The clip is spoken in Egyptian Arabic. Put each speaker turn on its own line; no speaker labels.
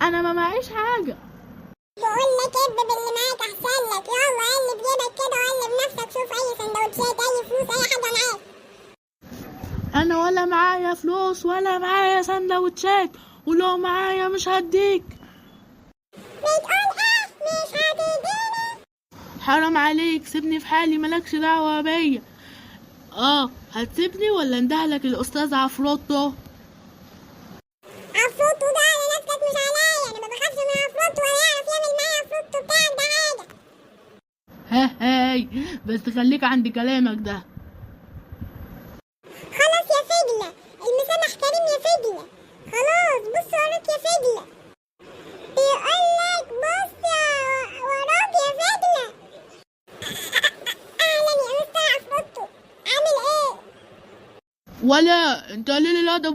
انا ما معيش حاجة.
بقول لك اب باللي معاك احسن لك. يلا قلب جيبك كده وقلب نفسك، شوف اي سندوتشات، اي فلوس، اي حاجة معاك.
انا ولا معايا فلوس ولا معايا سندوتشات، ولو معايا مش هديك.
بتقول ايه؟ مش هتديني؟
حرام عليك، سيبني في حالي، مالكش دعوة بيا. اه هتسيبني ولا اندهلك الاستاذ عفروتو؟
عفروتو ده على نفسك مش عليا، انا ما بخافش من عفروتو ولا يعرف يعمل معايا عفروتو بتاعك ده حاجة.
ها هاي، بس خليك عند كلامك ده.
خلاص يا فجلة، المسامح كريم يا فجلة. خلاص بص وراك يا فجلة، بيقولك بص يا وراك يا فجلة. اهلا يا مستر عفروتو، عامل ايه؟
ولا انت قليل الادب.